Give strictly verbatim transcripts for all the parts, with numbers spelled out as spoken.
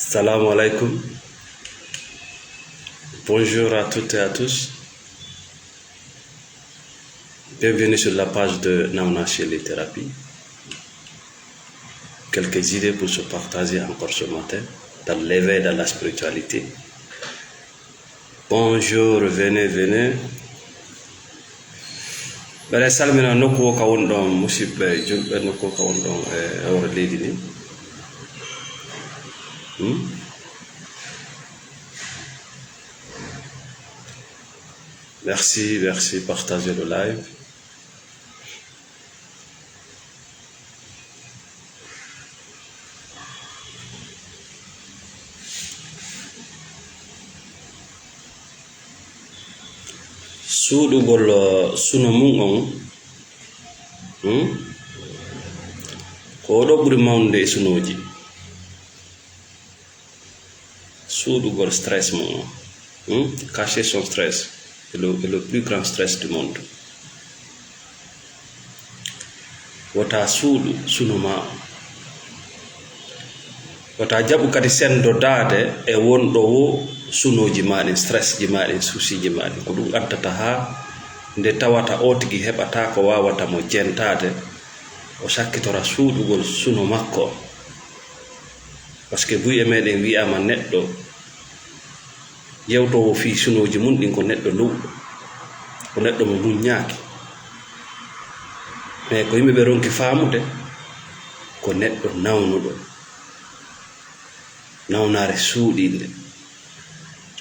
Salam alaikum. Bonjour à toutes et à tous. Bienvenue sur la page de Nauna Shelley Therapy. Quelques idées pour se partager encore ce matin dans l'éveil, dans la spiritualité. Bonjour, venez, venez. Mbeɗa salmina nokku o ka won ɗon, musidɓe julɓe, nokku o ka won ɗon e hoore leydi ndi. Hmm? Merci, merci, partagez le live. Suuɗugol, uh, suno mum on, hmm? Ko oɗo ɓuri mawnude e sunooji. Suuɗugol stress mum on. Hmm? Cacher son stress. C'est le, c'est le plus grand stress du monde. Wota suuɗu suno ma on. Wota jaɓu kadi senndodaade e wonɗo wo sunooji ma ɗin, stress ji ma ɗin, souci ji ma ɗin. Ko ɗum addata haa nde tawata o tigi heɓata ko waawata mo jentaade, o sakkitora suuɗugol suno makko on. Parce que buy e meɗen wi'ama neɗɗo yewtoowo fii sunooji mum ɗin ko neɗɗo lowɗo, ko neɗɗo mo muññaaki. Mais ko yimɓe ɓe ronki faamude, ko neɗɗo nawnuɗo, nawnaare suuɗiinde.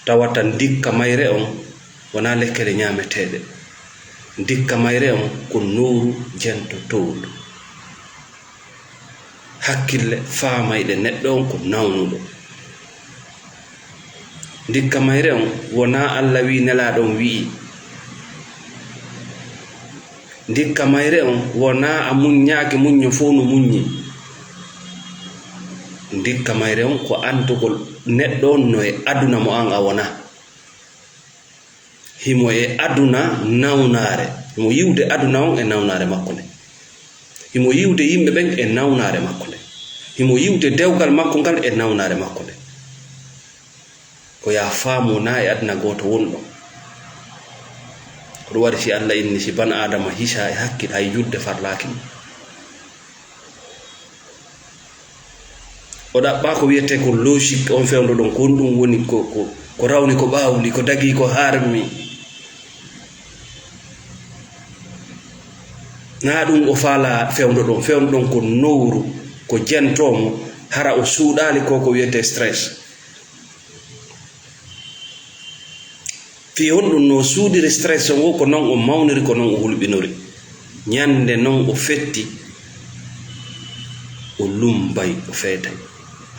Tawata ndikka mayre on wonaa lekkere ñaameteeɗe. Ndikka mayre on ko nowru jento towndu. Hakkille faamayɗe neɗɗo on ko nawnuɗo. Ndikka mayre on wonaa Alla wi'i, Nelaaɗo on wi'i. Ndikka mayre on wonaa a muññaaki muñño fow no muññi. Ndikka mayre on ko antugol neɗɗo on no e aduna mo an a wonaa. Himo e aduna nawnaare. Himo yi'ude aduna on e nawnaare makko nde. Himo yi'ude yimɓe ɓen e nawnaare makko nde. Himo yi'ude dewgal makko ngal e nawnaare makko nde. Ko yaa faamu naa e aduna gooto wonɗo. Ko ɗum waɗi si Alla inni si ban Aadama hisa e hakkil hay julde farlaaki mo. O ɗaɓɓaa ko wiyetee ko logique on fewndo ɗon, ko honɗum woni ko, ko, ko rawni ko ɓaawli, ko dagii ko harmi. Naa ɗum o faalaa fewndo ɗon, fewndo ɗon ko nowru, ko jentoomo, hara o suuɗaali ko ko wiyetee stress. Fii honɗum no o suuɗiri stress on wo, ko non o mawniri, ko non o hulɓinori. Ñande non o fetti, o lumbay, o feetay.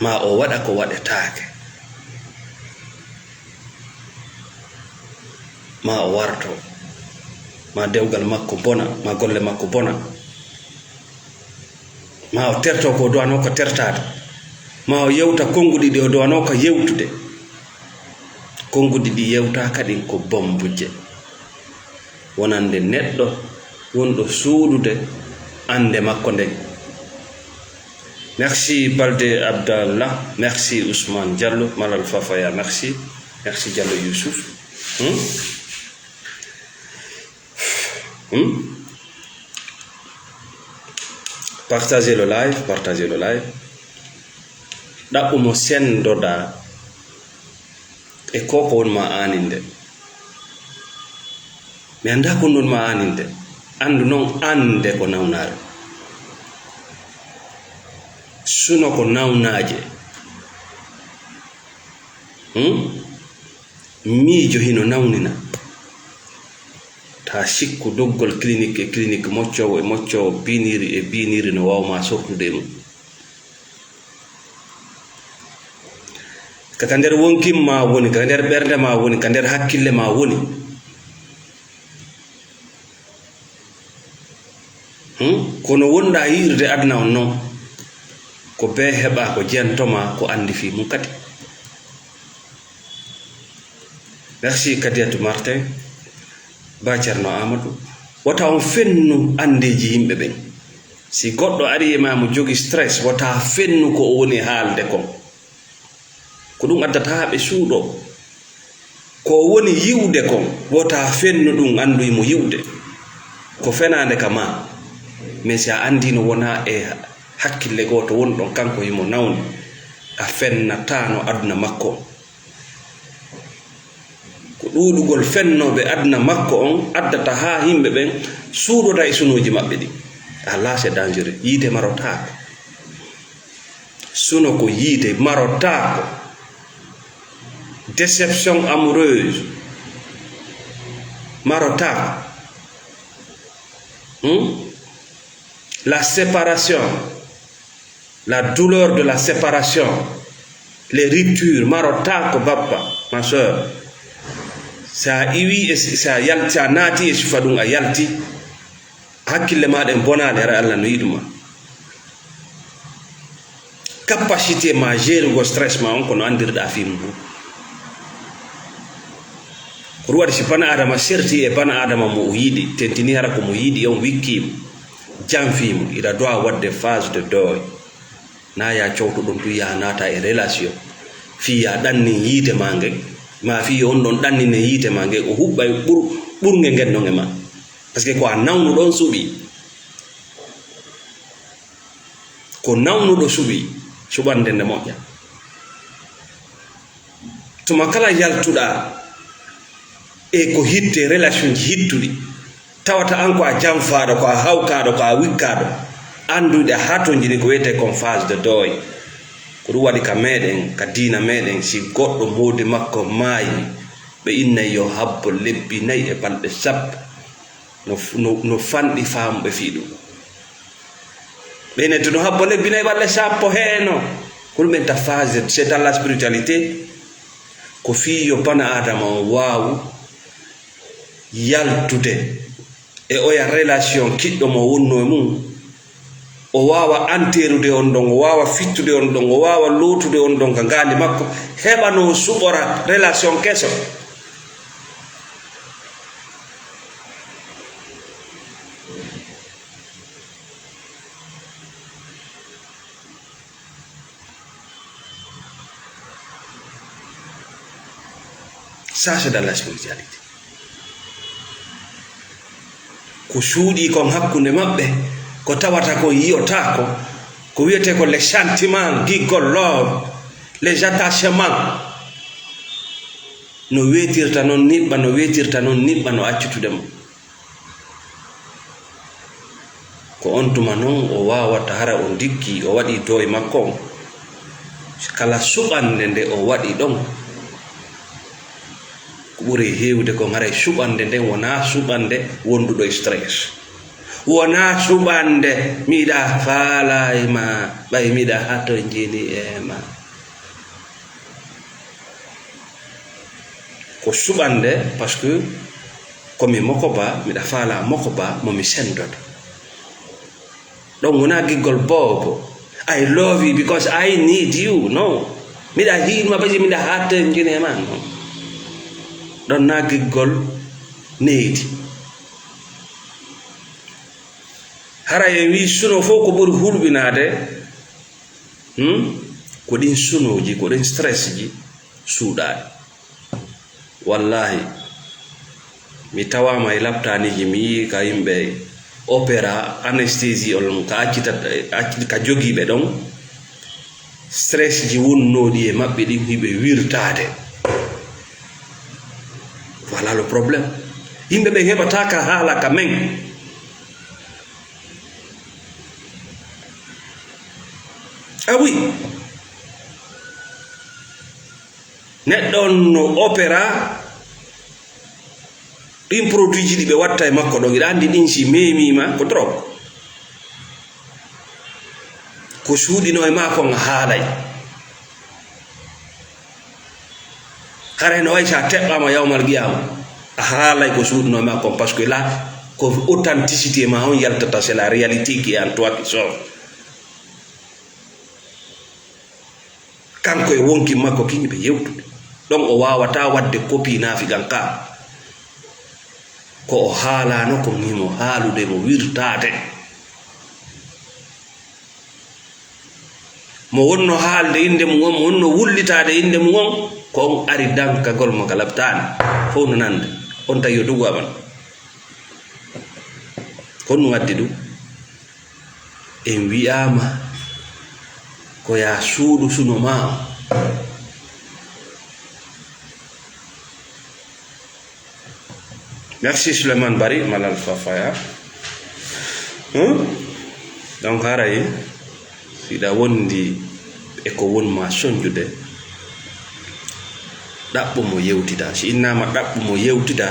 Maa o waɗa ko waɗetaake. Maa o warto. Maa dewgal makko bona, maa golle makko bona. Maa o terto ko o duwanoo ko tertaade. Maa o yewta konnguɗi ɗi o duwanoo ko yewtude. Konnguɗi ɗi yewtaaka ɗin ko bombuje. Wonande neɗɗo wonɗo suuɗude annde makko nden. Merci Balde Abdallah, merci Ousmane Diallo, Malal Fafaya, merci, merci Diallo Youssouf. Hmm? Hmm? Partagez le live, partagez le live. Ɗaɓɓu mo senndoɗaa e ko ko won ma aaninde. Mi anndaa ko won ma aaninde. Anndu non annde ko nawnaare. Suno ko nawnaaje. Hmm? Miijo hino nawnina. Taa sikku doggol clinique e clinique, moccoowo e moccoowo, biiniri e biiniri no waawma sortude e mum. Ka, ka nder wonkin ma woni, ka nder ɓernde ma woni, ka nder hakkille ma woni. Hmm? Kono wonɗaa yi'irde aduna on non, ko bee heɓa, ko jentoma, ko anndi fii mum kadi. Merci Kadiatou Martin, Ba Cerno Amadou. Wota on fennu anndeeji yimɓe ɓen. Si goɗɗo ari e ma mo jogi stress, wota fennu ko o woni haalde kon. Ko ɗum addata haa ɓe suuɗo. Ko woni yi'ude kon, wota fennu ɗum, anndu himo yi'ude. Ko fenaande ka ma. Mais si a anndii no wonaa e hakkille gooto woni ɗon, kanko himo nawni, a fennataano aduna makko. Ko ɗuuɗugol fennooɓe aduna makko on addata haa yimɓe ɓen suuɗota e sunooji maɓɓe ɗin. Ah, là, c'est dangereux. Yiite marotaako. Suno ko yiite marotaako. Déception amoureuse marotaako. Hmm? La séparation, la douleur de la séparation, les ruptures, marotaako bappa, ma sœur. Sa iwi e si, sa yal-, sa naati e sifa ɗum a yalti, hakkille ma ɗen bonaali, hara Allah no yiɗuma. Capacité ma gérugol stress ma on ko no anndirɗa fii mum. Ko ɗum waɗi si bana Adama serti e bana Adama mo o yiɗi, tentini hara ko mo yiɗi on wikkii mo, janfii mo, il a droit waɗde phase de deuil. Na ya cowto ɗon tun yaha naata e relation. Fii ya ɗannin yiite ma ngen, ma fii on ɗon ɗannine yiite ma ngen, o huɓɓay ɓur-, ɓurnge ngen non e ma. Parce que ko a nawnuɗo on suɓii. Ko nawnuɗo suɓii, suɓande nde moƴƴa. Tuma kala yaltuɗaa e ko hitte relation ji hittuɗi, tawata an ko a janfaaɗo, ko a hawkaaɗo, ko a wikkaaɗo, annduɗe hatonjini ko wiyetee kon phase de deuil. Ko ɗum waɗi ka meɗen, ka diina meɗen, si goɗɗo moodi makko maayi, ɓe innay yo habbo lebbi nayi e balɗe sappo. No f-, no, no fanɗi faamuɓe fii ɗum. Ɓe nette no habbo lebbi nayi balɗe sappo heeno. Ko ɗum ɓenta phase, c'est dans la spiritualité. Ko fii yo bana Adama on waawu yaltude e oya relation kiɗɗo mo wonno e mum. O waawa anteerude on ɗon, o waawa fittude on ɗon, o waawa lootude on ɗon ka ngaandi makko, heɓa no o suɓora relation keso. Ça, c'est dans la spiritualité. Ko suuɗii kon hakkunde maɓɓe, ko tawata kon yi'otaako, ko wiyetee ko les sentiments, giggol, love, les attachements. No weetirta non niɓɓa, no weetirta non niɓɓa, no accutude mo. Ko on tuma non o waawata hara o ndikkii, o waɗii deuil makko on. Kala suɓannde nde o waɗi ɗon, ko ɓuri heewde kon haray suɓannde nden wonaa suɓannde wonduɗo e stress. Wonaa suɓannde miɗa faalaa e ma, ɓay miɗa hatonjini e ma. Ko suɓannde, parce que ko mi mokoba, miɗa faalaa mokoba mo mi sendoto. Ɗon wonaa giggol boobo. "I love you because I need you." No. Miɗa hiɗuma, parce que miɗa hatonjini e ma. No. Ɗon na giggol needi. Hara en wii suno fof ko ɓuri hulɓinaade, hmm? Ko ɗin sunooji, ko ɗin stress ji suuɗaaɗi. Wallahi, mi tawaama e laptaaniji, mi yii ka yimɓe opéra, anesthésie on, ka accita, acci-, ka jogiiɓe ɗon. Stress ji wonnooɗi e maɓɓe ɗin hiɓe wirtaade. Voilà le problème. Yimɓe ɓen heɓata ka haala ka men. Ah oui. Neɗɗo on no opéra, ɗin produit ji ɗi ɓe watta e makko ɗon, hiɗa anndi ɗin si meemiima ko drogue. Ko suuɗinoo e maa kon a haalay. Haray no way sa teɓɓaama yawmal qiyaama, a haalay ko suuɗinoo e maa kon, parce que là, ko authenticité maa on yaltata, c'est la réalité qui est en toi qui sort. Kanko e wonki makko kin ɓe yewtude. Ɗon o waawataa waɗde copie naafiqan ka. Ko o haalaano kon himo haalude mo wirtaade. Mo wonno haalde innde mum on, mo wonno wullitaade innde mum on, ko on ari dankagol mo ka labtaani. Fow no nande. On tawi yo dugu aban. Ko honɗum addi ɗum? En wi'aama ko yaa suuɗu suno maa on. Merci Souleymane Bari, Malal Fafaya. Hein? Donc, haray, si hiɗa wondi e ko won ma sonjude, ɗaɓɓu mo yewtida. Si innaama ɗaɓɓu mo yewtida,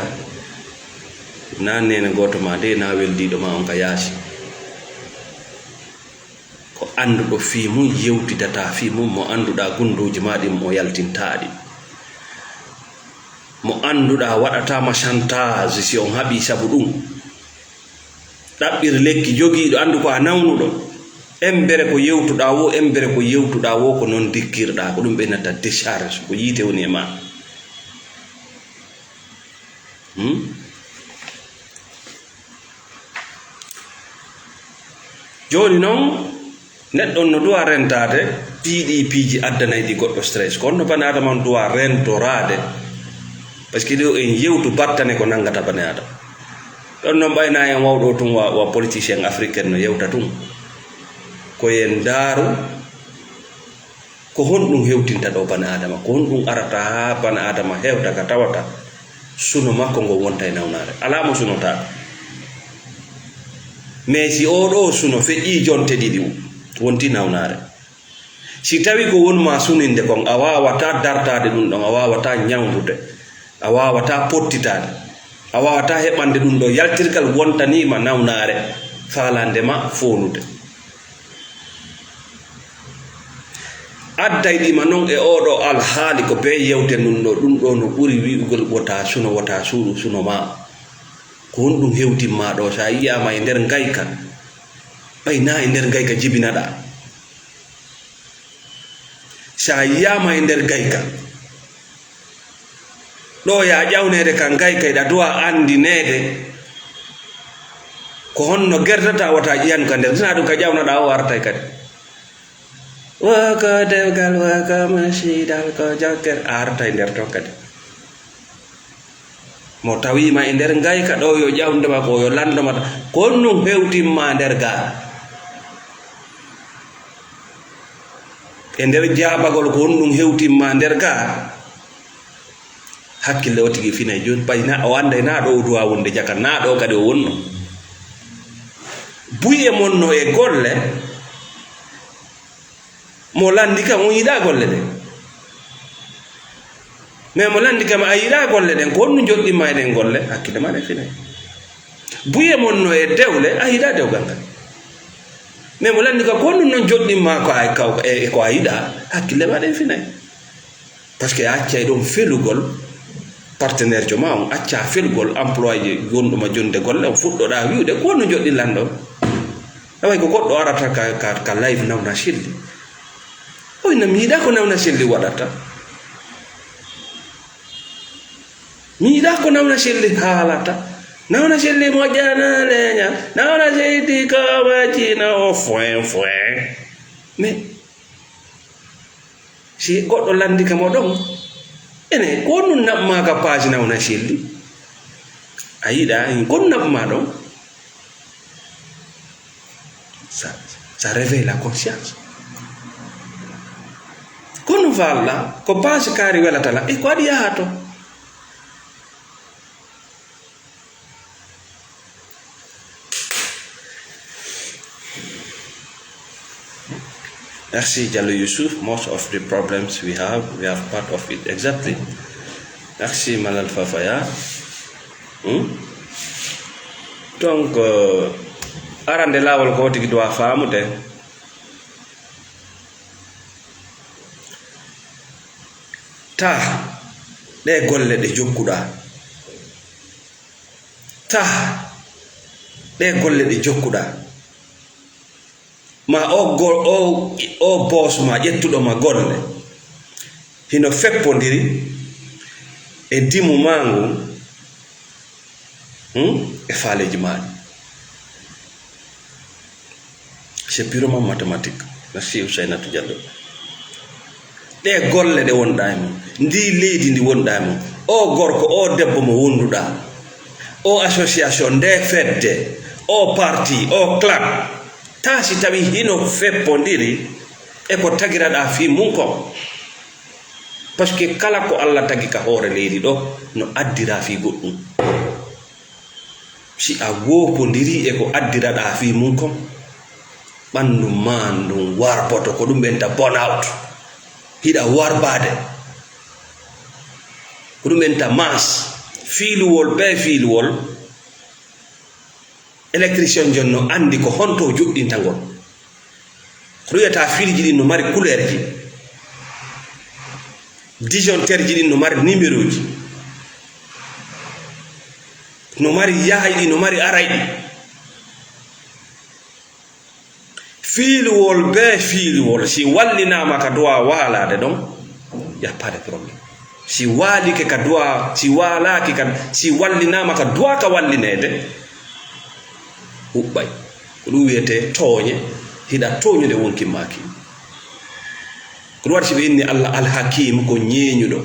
na neene gooto ma de, na weldiiɗo ma on ka yaasi. Ko annduɗo fii mum yewtidata fii mum, mo annduɗaa gunndooji maa ɗin mo yaltintaa ɗi. Mo annduɗaa waɗataa ma chantage si on haɓii sabu ɗum. Ɗaɓɓir lekki jogiiɗo, anndu ko a nawnuɗo. Embere ko yewtuɗaa woo, embere ko yewtuɗaa woo, ko non dikkirɗaa, ko ɗum ɓe nata décharge, ko yiite woni e maa. Hmm? Jooni non, neɗɗo on no duwa rentaade piiɗi piiji addanayɗi goɗɗo stress. Ko honno bani Aadama on duwa rentoraade? Parce que ɗo en yewtu battane ko nanngata bani Aadama. Ɗon non ɓay na en wawɗo tun wa, wa politicien africain no yewta tun. Ko en ndaaru ko honɗum hewtinta ɗo bani Aadama? Ko honɗum arata haa bani Aadama hewta ka tawata suno makko ngon wonta e nawnaare? Alaa mo sunotaako. Mais si oo ɗoo suno feƴƴii jonte ɗiɗi, wonti nawnaare. Si tawi ko won maa suninde kon, a waawataa dartaade ɗum ɗon, a waawataa ñawndude, a waawataa pottitaade, a waawataa heɓande ɗum ɗoo yaltirgal wontanii ma nawnaare, faalande ma foonude. Addayɗi ma non e oo ɗoo alhaali ko bee yewte nun ɗoo, ɗum ɗoo no ɓuri wi'ugol wota suno, wota suuɗu suno maa. Ko honɗum hewtin maa ɗoo, si a yi'aama e nder ngayka, ɓay na e nder ngayka jibinaɗaa. Si a yi'aama e nder ngayka, ɗoo yaa ƴawneede ka ngayka, hiɗa duwa anndineede ko honno gertata wota ƴiyan ka nder. Sinaa ɗum ka ƴawnaɗaa o artay kadi. Woo ko dewgal, woo ko masidal, ko jokker, a artay nder ton kadi. Mo tawiima e nder ngayka ɗoo yo ƴawnde ma ko, yo lanndo ma, ko honɗum hewtin maa nder gaa? E nder jaabagol ko honɗum hewtin maa nder gaa, hakkille o tigi finay jooni, pay na o annday na ɗo o duwa wonde jaka, na ɗo kadi o wonno. Buy e mon no e golle, mo lanndi kam on yiɗaa golle ɗen. Mais mo lanndi kam a yiɗaa golle ɗen, ko honɗum joɗɗin maa e ɗen golle? Hakkille maa ɗen finay. Buye mon no e dewle, a yiɗaa dewgal ngal. Mais mo lanndi ka ko honɗum non joɗɗin maa ko a, ka, e, e ko a yiɗaa, hakkille maa ɗen finay. Parce que a accay ɗon felugol partenaire jo maa on, accaa felugol employé wonɗo ma jonde golle on, fuɗɗoɗaa wi'ude ko honɗum joɗɗin lanndo. Awa ko goɗɗo arata ka, ka, ka live nawna selli. O inna mi yiɗaa ko nawna selli waɗata. Mi yiɗaa ko nawna selli haalata. Nawna selli moƴƴana leña. Nawna selli ko majjina o foin foin. Mais si goɗɗo lanndi ka mo ɗon, ene, ko honɗum naɓ maa ka paasi nawna selli? A yiɗaa, ko honɗum naɓ maa ɗon? Ça, ça réveille la conscience. Kono falla, ko paasi kaari welata la, e ko waɗi yaha to. Merci, Diallo Youssouf. Most of the problems we have, we have part of it. Exactly. Merci, Malal Fafaya. Hmm? Donc, euh, arande laawol ko tigi duwa faamude. Ta ɗe golle ɗe jokkuɗaa. Ta ɗe golle ɗe jokkuɗaa. Ma o go-, o, o boos ma ƴettuɗo ma golle. Hino feppondiri e dimu maa ngun, hmm, e faaleeji maa ɗi. C'est purement mathématique. Merci Ousseynatou Diallo. Ɗe golle ɗe wonɗa e mum, ndi leydi ndi wonɗa e mum, o gorko, o debbo mo wonduɗa, o association, nde fedde, o parti, o club, ta si tawi hino feppondiri e ko tagiraɗa fii mum kon. Parce que kala ko Allah tagi ka hoore leydi ɗo, no addira fii goɗɗum. Si a wopondiri e ko addiraɗa fii mum kon, ɓanndu maa ndun warboto, ko ɗum ɓenta burnout. Hiɗa warbaade. Ko ɗum ɓenta maas. Fiiluwol bee fiiluwol, électricien jon no anndi ko honto o joɗɗinta ngol. Ko ɗum wiyata fiilji ɗin no mari couleurji. Disjoncteurji ɗin no mari numéroji. No mari yahayɗi, no mari arayɗi. Fiiluwol bee fiiluwol, si wallinaama ka duwa waalaade ɗon, y a pas de problème. Si waalike ka duwa, si waalaaki ka, si wallinaama ka duwa ka wallineede, huɓɓay. Ko ɗum wiyetee tooñe, hiɗa tooñude wonkin maaki. Ko ɗum waɗi si ɓe inni Allah Al-Hakim, ko ñeeñuɗo.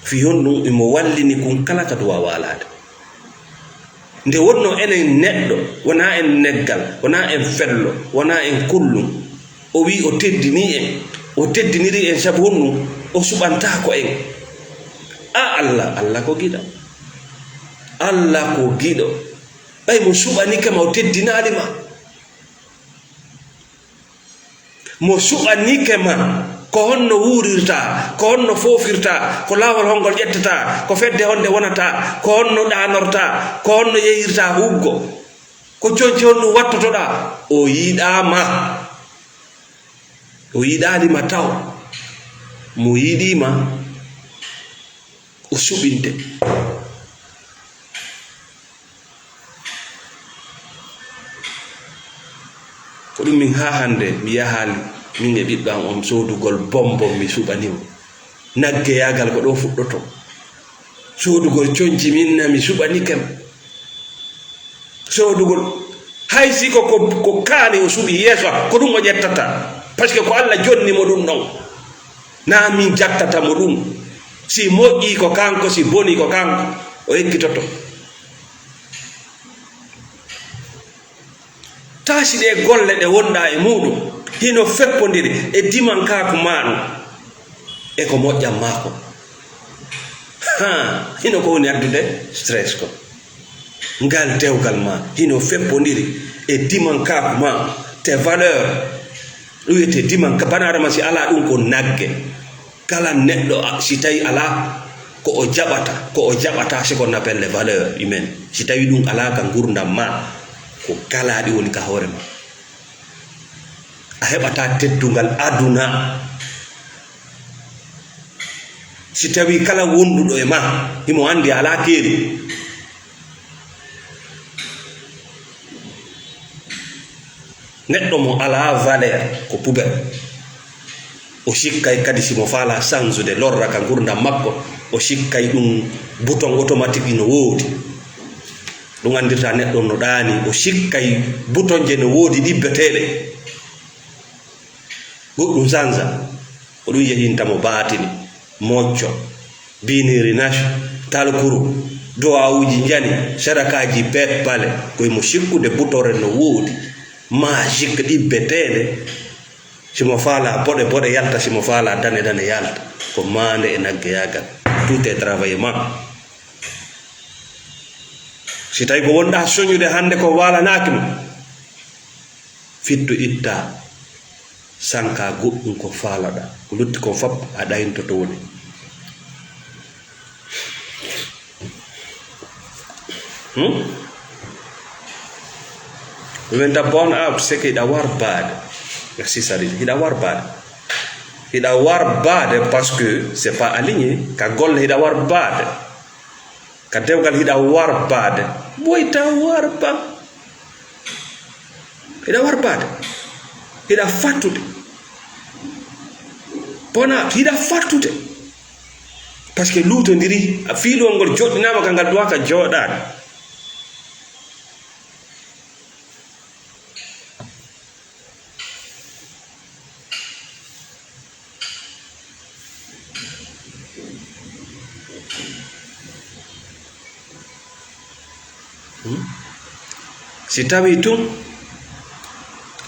Fii honɗum? Imo wallini kun kala ka duwa waalaade. Nde wonno enen neɗɗo, wonaa en neggal, wonaa en fello, wonaa en kullum, o wi'i o teddinii en, o teddiniri en sabu honɗum? O suɓantaako en. A Allah, Allah ko giɗo. Allah ko giɗo. Ɓay mo suɓanike ma, o teddinaali ma. Mo suɓanike ma, ko honno wuurirta, ko honno foofirta, ko laawol hongol ƴettata, ko fedde honde wonata, ko honno ɗaanorta, ko honno yehirta huuggo, ko conci honɗum wattotoɗa, o yiɗaa ma. O yiɗaali ma taw. Mo yiɗii ma, o suɓinte. Ko ɗum min haa hannde mi yahaali, min e ɓiɗɗo am on, soodugol bonbon mi suɓani mo. Naggeyaagal ko ɗo fuɗɗotoo. Soodugol conci min na mi suɓanike ma. Soodugol, hay si ko, ko, ko kaani o suɓi yeeso, ko ɗum o ƴettata. Parce que ko Allah jonni mo ɗum ɗon. Naa min jattata mo ɗum. Si moƴƴii ko kanko, si bonii ko kanko, o ekkitoto. Taa si ɗee golle ɗe wonɗaa e muuɗum hino feppondiri e dimankaaku maa ɗum e ko moƴƴan maa kon. Haa, hino ko woni addude stress kon. Ngal dewgal maa hino feppondiri e dimankaaku maa, tes valeurs. Ɗum wiyetee dimanka, bana adama si alaa ɗum ko nagge. Kala neɗɗo, a, si tawi alaa ko o jaɓata, ko o jaɓata, c'est qu'on appelle les valeurs humaines. Si tawi ɗum alaa ka ngurdam maa, ko galaaɗi woni ka hoore maa. A heɓataa teddungal aduna. Si tawi kala wonduɗo e maa, himo anndi alaa keeri. Neɗɗo mo alaa valeur ko poubelle. O sikkay kadi si mo faalaa sansude lorra ka ngurdam makko, o sikkay ɗum bouton automatique no woodi. Ɗum anndirta neɗɗo no ɗaani, o sikkay boutonje no woodi ɗibbeteeɗe. Goɗɗum sansa, ko ɗum yehinta mo baatini, mocco, biniri nash, talkuru, duwawuuji njani, sadakaaji peppale, ko e mo sikkude butore no woodi, magique ɗibbeteende. Si mo faalaa boɗe boɗe yalta, si mo faalaa dane dane yalta. Ko maande e naggeyaagal. Tout est travaillement. Si tawi ko wonɗaa soñude hannde ko waalanaaki mo, fittu itta, sanka goɗɗum ko faalaɗaa. Ko lutti kon fop a ɗayntoto woni. Hmm? Ɗum en ta burn out, c'est que hiɗa warbaade. Merci Sarine. Hiɗa warbaade. Hiɗa warbaade parce que c'est pas aligné. Ka golle hiɗa warbaade. Ka dewgal hiɗa warbaade. Boyta warba. Hiɗa warbaade. Hiɗa fattude. Burn out, hiɗa fattude. Parce que luutondiri, a fiilowol ngol joɗɗinaama ka ngal duwaa ka jooɗaade. Si tawii tun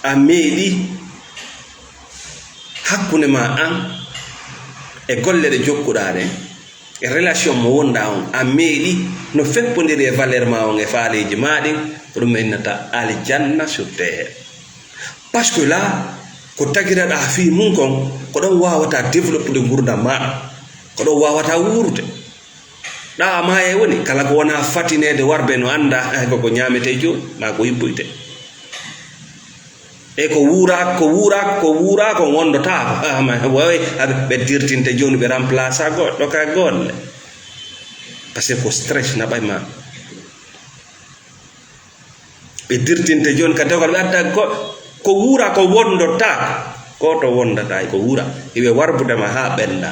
a meeɗii hakkunde maa an e golle ɗe jokkuɗaa ɗen, e relation mo wonɗaa on, a meeɗii no feppondiri e valeur maa on e faaleeji maa ɗin, ko ɗum en innata aljanna sur terre. Parce que là, ko tagiraɗaa fii mun kon, ko ɗon waawataa développude ngurndan maa, ko ɗon waawataa wuurude. Ɗaa maaye woni, kala ko wonaa fatineede warbe no anndaa, eh, ko ko ñaametee jooni, maa ko hippoytee. E ko wuuraa, ko wuuraa, ko wuuraa, ko wondotaako. Ah, ma, way, aɓe, ɓe dirtinte jooni, ɓe remplace goɗɗo ka golle. Parce que ko stress naɓay ma. Ɓe dirtinte jooni ka dewgal, ɓe adda go-, ko wuuraa, ko wondotaako. Ko to wondataa, ko wuuraa. Iɓe warbude ma haa ɓennda.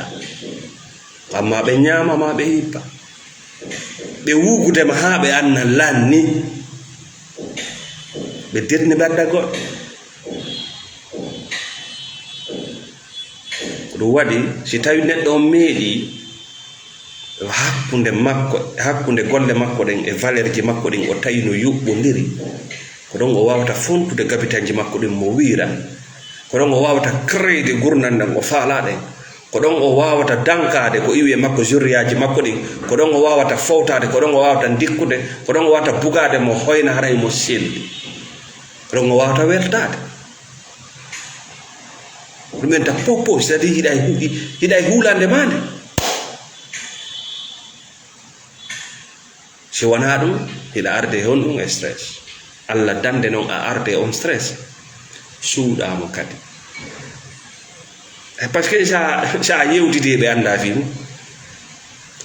Amma ɓe ñaama ma, ɓe hippa. Ɓe wuugude ma haa ɓe anna lanni. Ɓe dirni ɓe adda goɗɗo. Ko ɗum waɗi, si tawi neɗɗo on meeɗii hakkunde makko, hakkunde golle makko ɗen e valeur ji makko ɗin, o tawi no yuɓɓondiri, ko ɗon o waawata fontude gabitanji makko ɗin mo wiira, ko ɗon o waawata créer gurndan ɗan o faalaa ɗen, ko ɗon o waawata dankaade ko iwi e makko zurriyaaji makko ɗin, ko ɗon o waawata fowtaade, ko ɗon o waawata ndikkude, ko ɗon o waawata bugaade mo hoyna hara himo selli, ko ɗon o waawata weltaade. Ɗum en ta popo, c'est-à-dire hiɗa e hu-, hiɗa e huulande maa nde. Si wonaa ɗum, hiɗa arde e honɗum e stress. Alla dande non a arde e on stress. Suuɗaa mo kadi. Eh, parce que sa, sa yewtidi ɓe anndaa fii mum.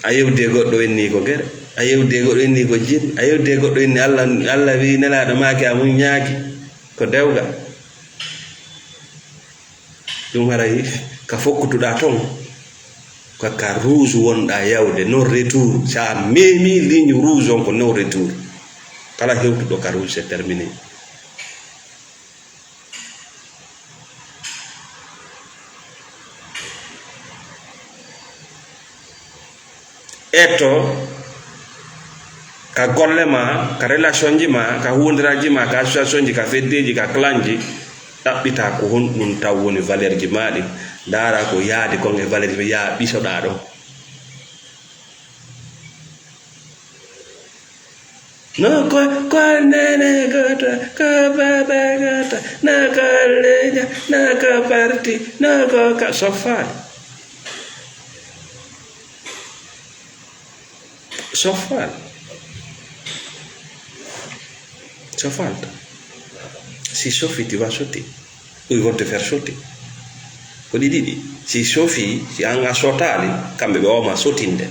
A yewdi e goɗɗo inni ko gere. A yewdi e goɗɗo inni ko jin. A yewdi e goɗɗo inni Alla, Alla wi nelaaɗo maaki a muññaaki. Ko dewgal. Ɗum haray ka fokkutuɗaa ton, ka, ka rouge wonɗaa yawde, non retour. Sa memi ligne rouge on, ko non retour. Kala hewtuɗo ka rouge, c'est terminé. Etto ka golle maa, ka relationji maa, ka huundiraaji maa, ka associationji, ka feddeeji, ka clanji, ɗaɓɓitaa ko honɗum taw woni valeur ji maa ɗin. Ndaara ko yaadi kon e valeur ji, yaa ɓisoɗaa ɗon. No ko, ko nene gooto, ko baaba gooto, no ko leña, no ko parti, no ko ka, so faali. So faali. So faalta. Si sofi, tu vas sauter. Ou ils vont te faire sauter. Ko ɗi ɗiɗi. Si sofi, si an a sotaali, kamɓe ɓe wawma sotinde.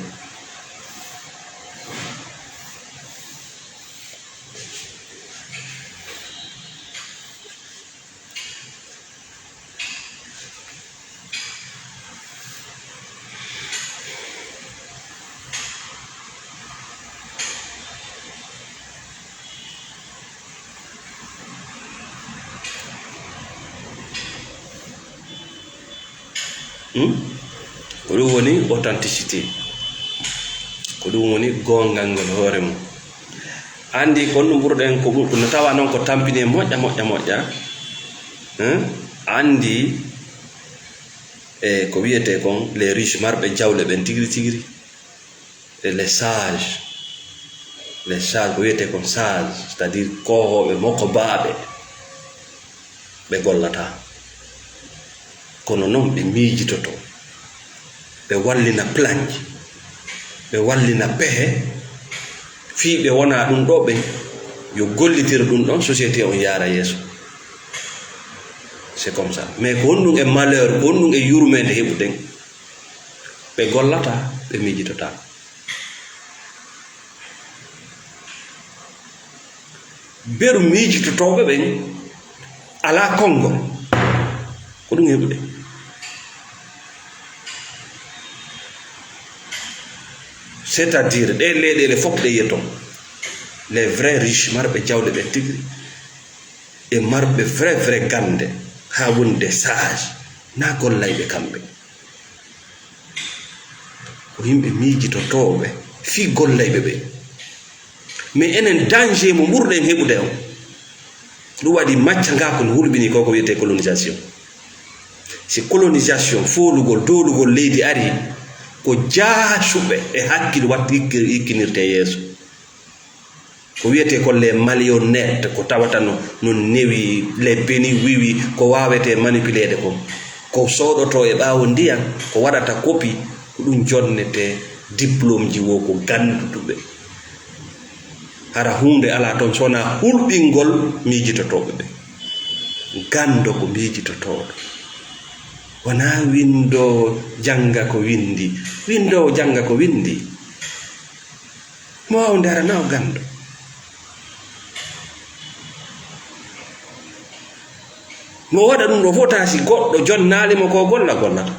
Hmm? Ko ɗum woni authenticité. Ko ɗum woni goongal ngol hoore mum. Anndi ko honɗum ɓurɗen, ko ɓur-, no tawa noon ko tampini e moƴƴa, moƴƴa, moƴƴa. Hmm? Anndi e ko wiyetee kon les riches, marɓe jawle ɓen tigiri, tigiri. E les sages, les sages, ko wiyetee kon sage, c'est-à-dire koohooɓe, mokobaaɓe, ɓe gollataa. Kono noon ɓe miijitoto, ɓe wallina plan ji, ɓe wallina pehe, fii ɓe wona ɗum ɗo ɓen, yo gollitir ɗum ɗon, société on yaara yeeso. C'est comme ça. Mais ko honɗum e malheur, ko honɗum e yurmeende heɓuɗen? Ɓe gollataa, ɓe miijitotaako. Beru miijitotooɓe ɓen alaa konngol. Ko ɗum heɓuɗen. C'est-à-dire, ɗee leyɗeele fof ɗe yiyaton, les vrais riches, marɓe jawle ɓen tigi, e marɓe vrai, vrai gannde, haa woni des sages, na gollayɓe kamɓe. Ko yimɓe miijitotooɓe fii gollayɓe ɓe. Mais enen, danger mo ɓurɗen heɓude on, ɗum waɗi macca nga ko no hulɓini ko, ko wiyetee colonisation. Si colonisation, foolugol, doolugol leydi ari, ko jaasuɓe e hakkil waɗ-, ikki-, ikkinirtee yeeso. Ko wiyetee ko les malhonnêtes, ko tawata no, no newi, les béni oui oui, ko waawetee manipuleede kon. Ko sooɗotoo e ɓaawo ndiyan, ko waɗata copie, ko ɗum jonnetee diplôme ji woo ko gannduɓe. Hara huunde alaa toon so wonaa hulɓingol miijitotooɓe ɓe. Ganndo ko miijitotooɗo. Wonaa winndoowo jannga ko winndi. Winndoowo jannga ko winndi. Mo waaw ndarana o ganndo. Mo waɗa ɗum ɗo fof, taa si goɗɗo jonnaali mo ko golla, gollata.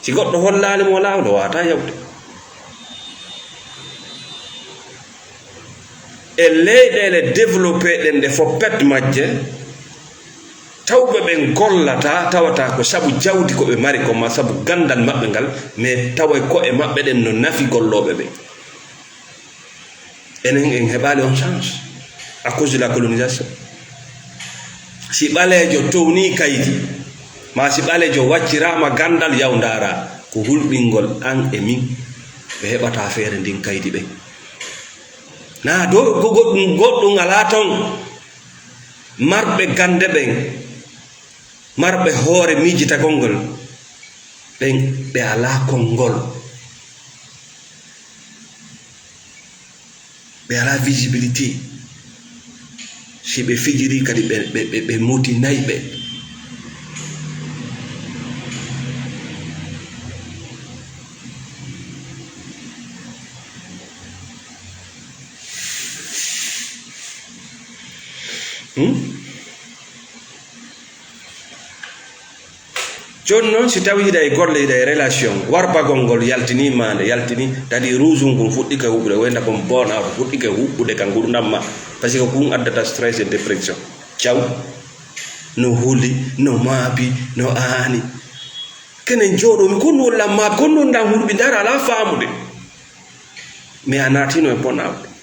Si goɗɗo hollaali mo laawol, o waawataa yahude. E leyɗeele développé ɗen ɗe fof, pet majje, tawɓe ɓen gollataa, tawata ko sabu jawdi ko ɓe mari ko, ma sabu ganndal maɓɓe ngal, mais tawa e ko'e maɓɓe ɗen no nafi gollooɓe ɓen. Enen en heɓaali on chance à cause de la colonisation. Si ɓaleejo townii kaydi, maa si ɓaleejo wacciraama ganndal, yaw ndaara ko hulɓingol an e min, ɓe heɓata feere ndin kaydi ɓen. Naa do go-, goɗɗum, goɗɗum alaa ton. Marɓe gannde ɓen, marɓe hoore miijitagol ngol, ɓen ɓe alaa konngol. Ɓe alaa visibilité. Si ɓe fijiri kadi ɓe, ɓe, ɓe, ɓe moti nayi ɓe. Hmm? Jooni noon, si tawii hiɗa e golle, hiɗa e relation, warbagol ngol yaltinii maande, yaltinii, tadi ruusun kun fuɗɗike huɓɓude, wayno kon burn-out fuɗɗike huɓɓude ka ngurndan ma, parce que kun addata stress e dépression. Caw, no huli, no maabi, no aani. Kenen jooɗo, mi kon won lan maabi, kon non lan hulɓi, ndara alaa faamude. Mais a naatino e burn-out.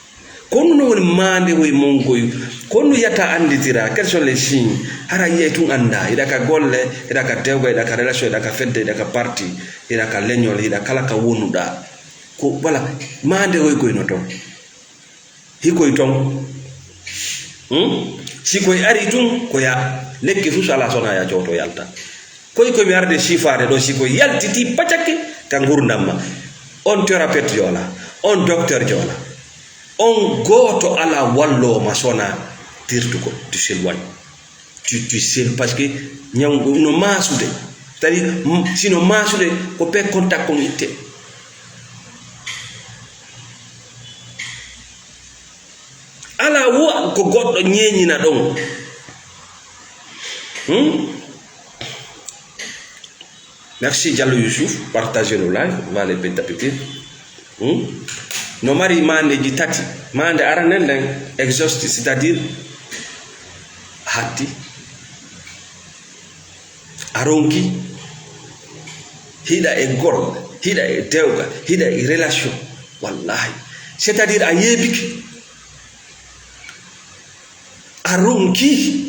Ko honno woni maande woy mon koy? Ko honno yata annditira? Quels sont les signes? Hara yi'ay tun anndaa. Hiɗa ka golle, hiɗa ka dewgal, hiɗa ka relation, hiɗa ka fedde, hiɗa ka parti, hiɗa ka leñol, hiɗa kala ka wonuɗaa. Ko, voilà, maande woy koy no ton. Hikoy ton. Hmm? Si koy ari tun, ko ya lekki fu sala sona ya cooto yalta. Koy ko mi arde sifaade ɗo, si ko yaltiti pacake ka ngurndan ma. On thérapeute joola, on docteur joola, on gooto ala wallo ma sona dirtugol, tu s'éloignes. Tu, tu s'éloignes, parce que ñaw no maasude. C'est-à-dire, m-, sino maasude, ko pe contact kon itte. Ala wo ko goɗɗo ñeeñina ɗon. Hmm? Merci Diallo Youssouf, partagez le live, on va aller petit à petit. Hmm? No mari maandeji tati. Maande aranen nden, exhaustive, c'est-à-dire hatti. A ronki, hiɗa e golle, hiɗa e dewgal, hiɗa e relation. Wallahi. C'est-à-dire a yeebike. A ronki.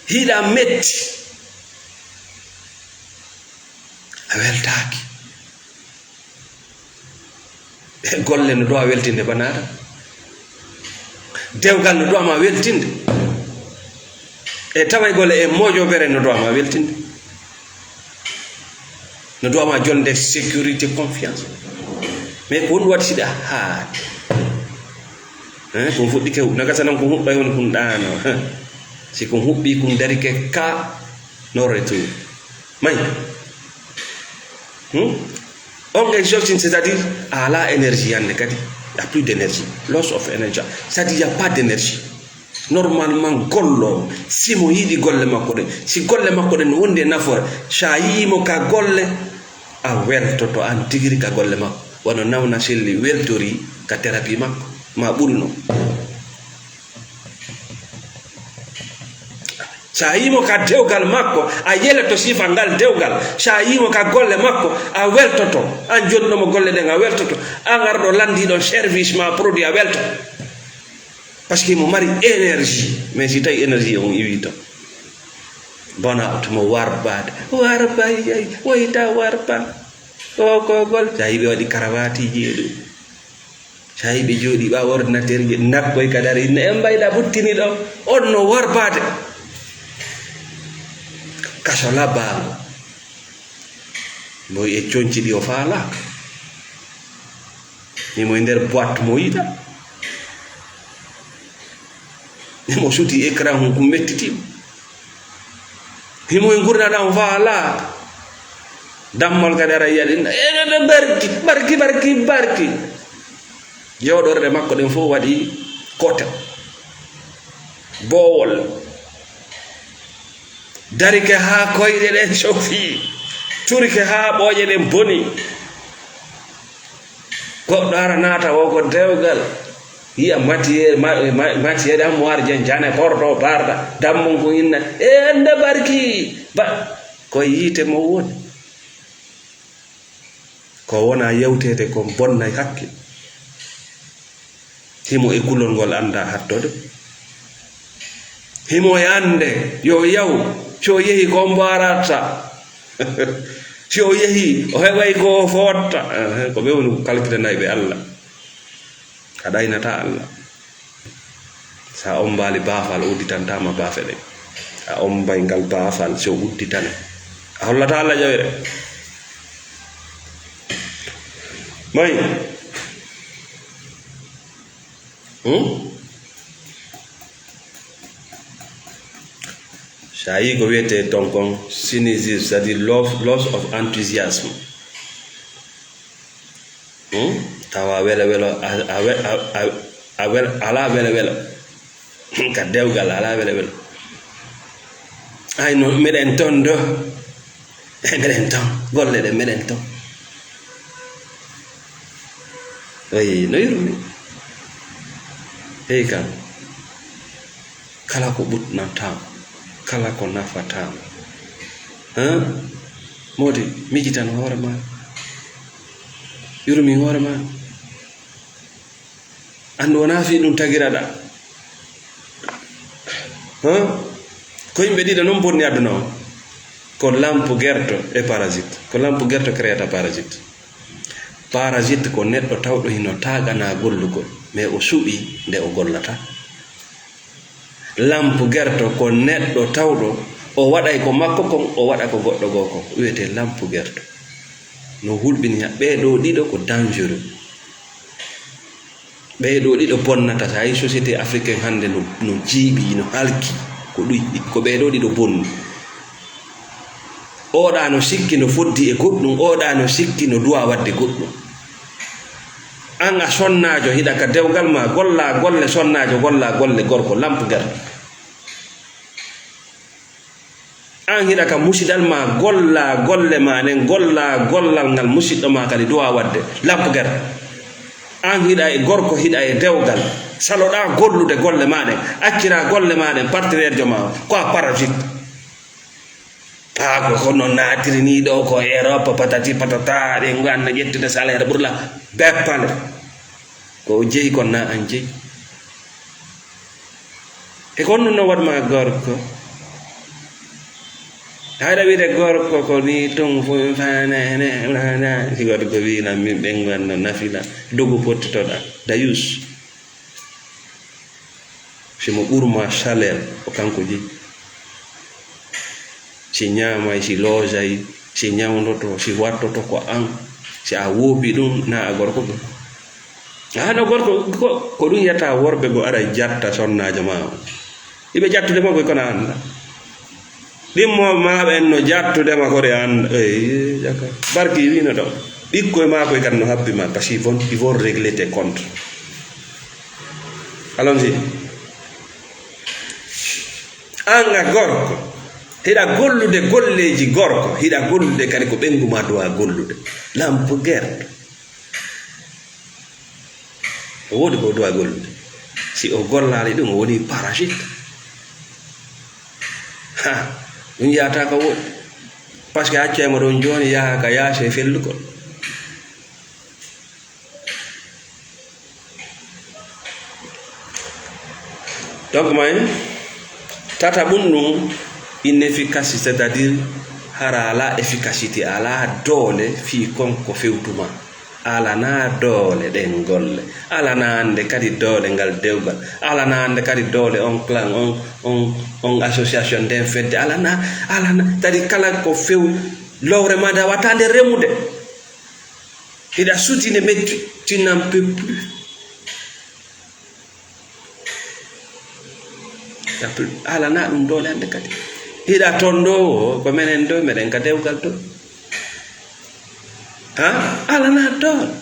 Hiɗa metti. A weltaaki. E golle no dowa weltinde banaata. Dewgal no dowa ma weltinde. E tawa e golle e moƴobere no dowa ma weltinde. No dowa ma jonde sécurité, confiance. Mais ko honɗum waɗi siɗa haade? Hein, ko fuɗɗike hu-, nagasa non ko huɓɓay woni kun ɗaano. Si kun huɓɓi kun darike ka, no retour. May. Hmm? On exhaustion, c'est-à-dire, a ala énergie hannde kadi. Y a plus d'énergie. Loss of energy. C'est-à-dire, y a pas d'énergie. Normalement, gollo, si mo yiɗi golle makko ɗen, si golle makko ɗen no wondi e nafoore, sa yi'i mo ka golle, a weltoto an tigiri ka golle makko. Wano Nawna Selli weltori ka thérapie makko. Ma ɓuri non. So a yimo ka dewgal makko, a yeleto sifa ngal dewgal. So a yimo ka golle makko, a weltoto. An jonnomo golle ɗen, a weltoto. An arɗo lanndi ɗon service ma produit, a welto. Parce que mo mari énergie, mais si tawi énergie on iwi to, burnout mo warbaade. Warba, yay, wayta warba. O ko gol. Tawi ɓe waɗi karawaatiji e ɗum. Tawi ɓe jooɗi ɓaawo ordinateur ji, nakkoy ka dara, inna en mbayda buttini ɗo. On no warbaade. Kaso labbaango. Mo e conci ɗi o faalaaka. Himo e nder boîte mo yiɗa. Himo suti écran hum kum mettitima. Himo e ngurndan o faalaaka. Dammal kadi ara yiya ɗin. Eɗen barki, barki, barki, barki. Jooɗorɗe makko ɗen fof waɗi kota. Boowol. Darike haa koyɗe ɗen cofi. Turike haa ɓooƴe ɗen boni. Goɗɗo ara naata o ko dewgal. Yiya matière, ma-, ma-, matière armoire jen jane porto barda. Dammun ko inna. E ende barki. Ba, ko yiite mo woni. Ko wona yewtete kon bonnay hakke. Himo e kulol ngol annda hattode. Himo e annde yo yaw, si o yehi ko mbaaratta. Si o yehi, o heɓay ko o footta. Ehe, ko ɓe woni kalkitanayɓe Allah. A ɗaynata Allah. Sa ombaali baafal, udditantaama baafe ɗen. A ombay ngal baafal, si o udditane. A hollata Allah ƴawere. Moy? Hmm? Sa yi ko wiyete ton kon cynisme, c'est-à-dire loss, loss of enthusiasm. Hmm? Tawa welo welo, a, a we-, a, a, a wel-, ala welo welo. Ka dewgal ala welo welo. Ay no, miɗen ton do. Miɗen ton, golle ɗe miɗen ton. Eyi, no yurmi. Hey kan. Kala ko ɓutnataama, kala ko nafataama. Hein? Moodi, miijitano hoore maa. Yurmin hoore maa. Anndu wonaa fii ɗum tagiraɗaa. Hein? Ko yimɓe ɗiɗo non bonni aduna o. Ko lampu gerto e parasite. Ko lampu gerto créata parasite. Parasite ko neɗɗo tawɗo hino taaganaa gollugol, mais o suɓii nde o gollata. Lampu gerto ko neɗɗo tawɗo o waɗay ko makko kon, o waɗa ko goɗɗo goo kon. Wiyetee lampu gerto. No hulɓini ha-, ɓee ɗoo ɗiɗo ko dangereux. Ɓee ɗoo ɗiɗo bonnata, so a yi société africaine hannde no, no jiiɓi, no halki, ko ɗuy, ko ɓee ɗoo ɗiɗo bonni. Oɗa no sikki no foddi e goɗɗum, oɗa no sikki no duwa waɗde goɗɗum. An a sonnaajo, hiɗa ka dewgal ma, golla golle sonnaajo, golla golle gorko, lampu gerto. An hiɗa ka musidal ma, golla golle ma ɗen, golla gollal ngal musiɗɗo ma kadi duwa waɗde, lampu gerto. An hiɗa e gorko, hiɗa e dewgal, saloɗa gollude golle ma ɗen, accira golle ma ɗen partenaire jo ma o, ko a parasite. Haa ko, ko no naatiri ni ɗo, ko Europe, patati patata, ɗen nganna ƴettude salaire ɓurla, beppale. Ko o jeyi kon na an jeyi. E ko honɗum no waɗ ma gorko? Haɗa wiide gorko ko ni tun fu faane, ne, ne, ne. Si gorko wiina min ɓen nganno nafila, dogu pottotoɗa, dayus. Si mo ɓurma salaire, ko kanko jeyi. Si ñaamay, si loojay, si ñawndoto, si wattoto ko an, si a woopi ɗum, na a gorko ɗum. A hano gorko, ko, ko ɗum yata worɓe go ara jatta sonnaajo ma o. Iɓe jattude ma koy kono a annda. Ɗimmo ma ɓen no jattude ma kore an, eh, jaka. Barki wino ɗo. Ɓikkoy ma koy kan no happi ma, parce qu'ils vont, ils vont régler tes comptes. Allons-y. An a gorko, hiɗa gollude golleeji gorko, hiɗa gollude kadi ko ɓengu ma duwa gollude. Lampu gerto. O woodi ko duwa gollude. Si o gollaali ɗum, o woni parasite. Ha, ɗum yahata ka woɗɗi. Parce que accay mo ɗon jooni yaha ka yaasi e fellugol. Donc, may tata ɓum ɗum inefficace, c'est-à-dire hara ala efficacité, ala doole fii kon ko fewtuma. Alana doole ɗen golle. Alana annde kadi doole ngal dewgal. Alana annde kadi doole on clan, on, on, on association, nden fedde. Alana, alana, kadi kala ko few lowre ma nda wata nde remude. Hiɗa sutine meccu, tu n'en peux plus. Alana ɗum doole hannde kadi. Hiɗa ton ɗo, ko menen ɗo, meɗen ka dewgal ɗo. Ha? Alana doole.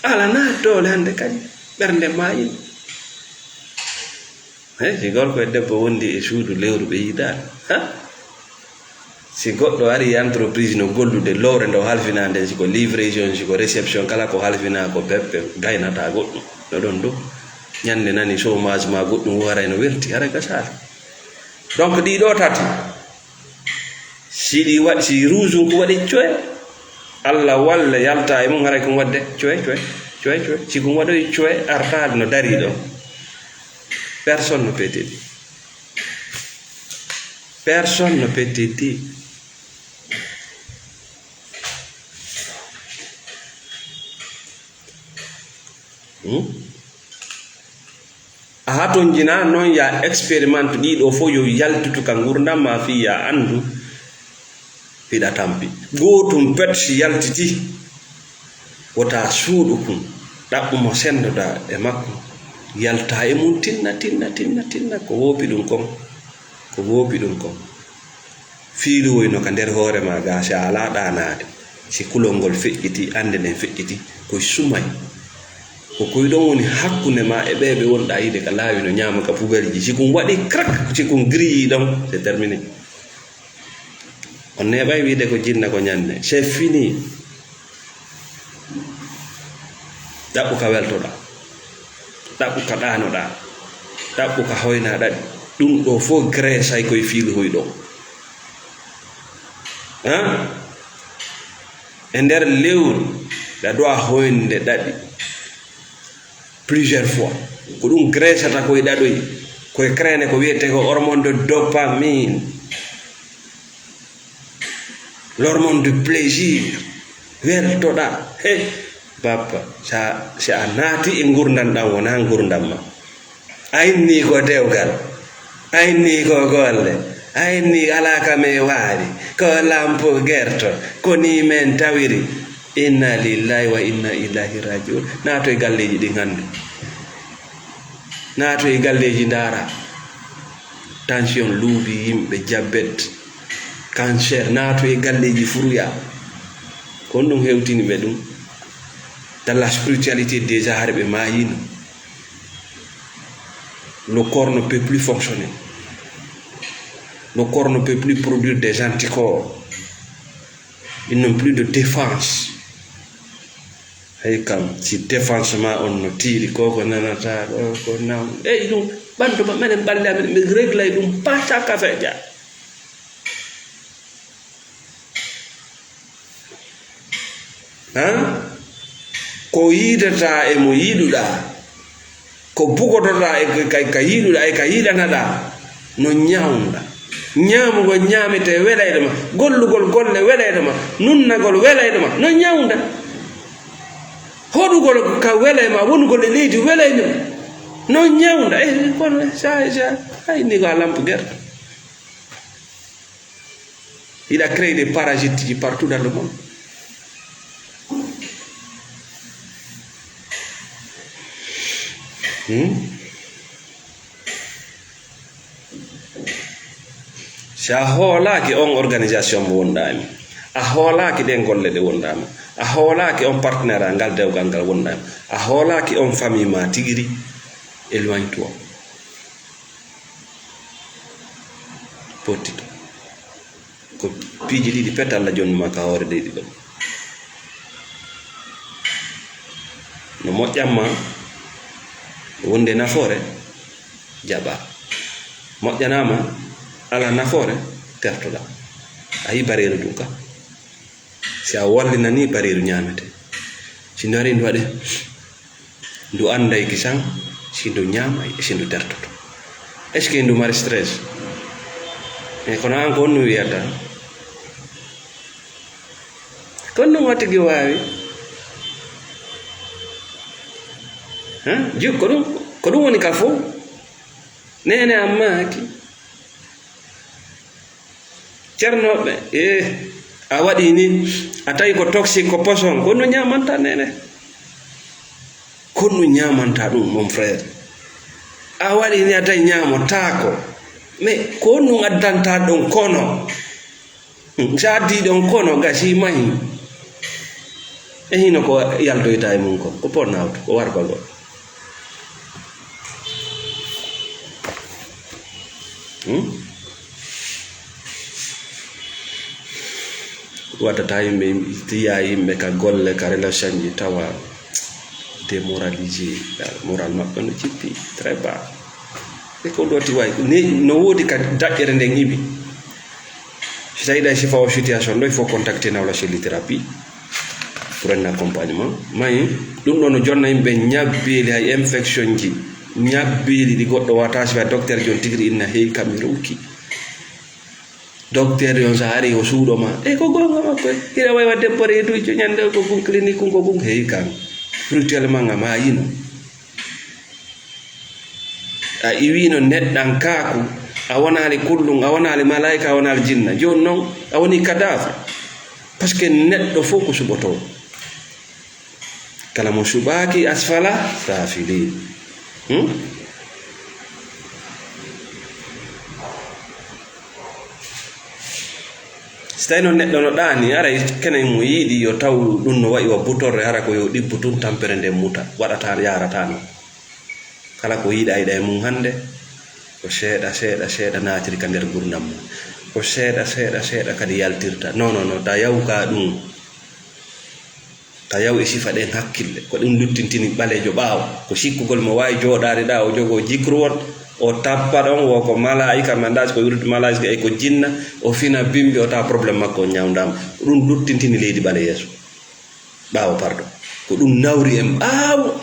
Alana doole hannde kadi. Ɓernde maayino. He, si gorko e debbo wondi e suudu lewru ɓe yiidaano. Ha? Si goɗɗo ari e entreprise no gollude, lowre nde o halfina nden, si ko livraison, si ko réception, kala ko halfina ko peppe, gaynata goɗɗum. No ɗon ɗo. Ñande nani chômage ma goɗɗum waray no welti, haray ka saali. Donc ɗi ɗo tati. Si ɗi waɗi, si rouge ko waɗi coe, Allah walle yalta e mum, haray ko waɗde coe, coe, coe, coe. Si ko waɗoyi coe, artaade no dari ɗo. Personne ne peut t'aider. Personne ne peut t'aider. Hmm? A hatonjina non, ya expérimente ɗiɗo fof yo yaltutu ka ngurdam ma, fii ya anndu hiɗa tampi. Gootum pet si yaltiti, wota suuɗu kun, ɗaɓɓu mo senndoɗa e makko, yalta e mum, tinna, tinna, tinna, tinna, ko woopi ɗum kon, ko woopi ɗum kon. Fiiluwoy no ka nder hoore ma ga, si a alaa ɗaanaade, si kulol ngol feƴƴiti, annde nden feƴƴiti, koy sumay. Ko koy ɗon woni hakkunde ma e ɓee ɓe wonɗa yiide ka laawi no ñaama ka pubalji. Si kun waɗi crac, si kun grillii ɗon, c'est terminé. On neeɓay wiide ko jinna ko ñanne. C'est fini. Ɗaɓɓu ka weltoɗaa. Ɗaɓɓu ka ɗaanoɗaa. Ɗaɓɓu ka hoynaa ɗaɗi. Ɗum ɗo fof graisse ay koye fiiluhoy ɗo. Hein? E nder lewru, ɗa doit hoynde ɗaɗi. Plusieurs fois. Ko ɗum graissata koye ɗaɗoy. Koye crene ko wiyetee ko hormone de dopamine. L'hormone du plaisir. Weltoɗaa. He, bappa, sa, si a naati e ngurdam ɗam, wonaa ngurdam ma. A inni ko dewgal. A inni ko golle. A inni alaa ka me waali. Ko lampu gerto. Ko ni men tawiri. Inna lillahi wa inna ilaihi rajiun. Naatoy galleeji ɗin hannde. Naatoy galleeji ndaara. Tension luubi yimɓe, diabète, cancer, naatoy galleeji furuya. Ko honɗum hewtini ɓe ɗum? Dans la spiritualité déjà, hari ɓe maayino. Le corps ne peut plus fonctionner. Le corps ne peut plus produire des anticorps. Ils n'ont plus de défense. Hey kam, si défense ma on no tiiɗi, ko ko nanata ɗo, ko nam. Ey, ɗum, ɓandu ma, menen ɓalli amen, mi reglay ɗum, pas ça ka fe ja. Han? Ko yiidata e mo yiɗuɗaa. Ko bugotoɗaa e ka, ka, ka yiɗuɗaa e ka yiɗanaɗaa, no ñawnda. Ñaamugol ñaametee welayɗo ma, gollugol golle welayɗo ma, nunnagol welayɗo ma, no ñawnda. Hoɗugol ka welay ma, wonugol e leydi welayɗo ma, no ñawnda. Eh, kono sa, sa, hay ni ko a lampu gerto. Il a créé des parasites partout dans le monde. Hmm? Si a hoolaaki on organisation mo wonɗaami, a hoolaaki ɗen golle ɗe wonɗaami, a hoolaaki on partenaire ngal dewgal ngal wonɗaami, a hoolaaki on famille ma tigiri, éloigne-toi. Pottito. Ko piiji ɗiɗi pet Alla jonni ma ka hoore ɗe ɗiɗo. No moƴƴan ma, wonde nafoore, jaɓa. Moƴƴanaama, alaa nafoore, tertoɗaa. A yii bareeru ɗum ka. Si a wallinanii, bareeru ñaamete. Si ndu ari ndu waɗi, ndu annday kisan, si ndu ñaamay, e si ndu tertoto. Est-ce que ndu mari stress? E kono an ko honɗum wiyata? Ko honɗum o tigi waawi? Hein? Ju-, ko ɗum, ko ɗum woni ka fof. Neene am maaki. Ceernooɓe, eh, a waɗi ni, a tawi ko toxique, ko poison, ko honɗum ñaamanta neene? Ko honɗum ñaamanta ɗum, mon frère? A waɗi ni, a tawi ñaamotaako. Mais ko honɗum addanta ɗon kono? Hmm, so addi ɗon kono, gasi mahi. E hino ko yaltoyta e mum ko, ko pornawto, ko wargol. Hmm? Waɗata yimɓe, tiya yimɓe ka golle, ka relation ji, tawa démoralisé, moral maɓɓe no jippi, très bas. E ko ɗoti wayi, ni no woodi ka daƴƴere nden iwi. Si tawi ɗa e sifa o situation ɗo, il faut contacter Nawla Cellithérapie pour un accompagnement. Mayi, ɗum ɗo no jonna yimɓe ñabbeeli, hay infection ji, ñabbeeli ɗi goɗɗo wata sifa docteur jon tigiri inna heewi kam mi ronki. Docteur on sa ari o suuɗo ma. E ko gonga makko e. Hira wawi wadde debbo reedujo ñande ko gun clinique kun ko gun heewi kam. Brutuellement nga mayino. A iwino neɗɗankaaku, a wonaali kullum, a wonaali malaa'ika, a wonaali jinna. Jooni non, a woni cadavre. Parce que neɗɗo fof ko suɓotoo. Kala mo suɓaaki asfala safilin. Hmm? Si tawi noon neɗɗo no ɗaani, aray kenen mo yiɗi yo taw ɗum no wayi wa butorre, hara ko yo ɗibbu tun tampere nden muta, waɗata, yaarata noon. Kala ko yiɗayɗa e mum hannde, ko seeɗa, seeɗa, seeɗa naatiri ka nder gurdam mum. Ko seeɗa, seeɗa, seeɗa kadi yaltirta. Non, non, non, ta yaw ka ɗum. Ta yaw e sifa ɗen hakkille. Ko ɗum luttintini ɓaleejo ɓaawo. Ko sikkugol mo waawi jooɗaade ɗa, o jogoo jikru on, o tappa ɗon, wo ko malaa'ika, mandaas ko wirdu malaa'ika e ko jinna, o fina bimbi, o tawa problème makko on ñawndaama. Ko ɗum luttintini leydi ɓale yeeso. Ɓaawo, pardon. Ko ɗum nawri en ɓaawo.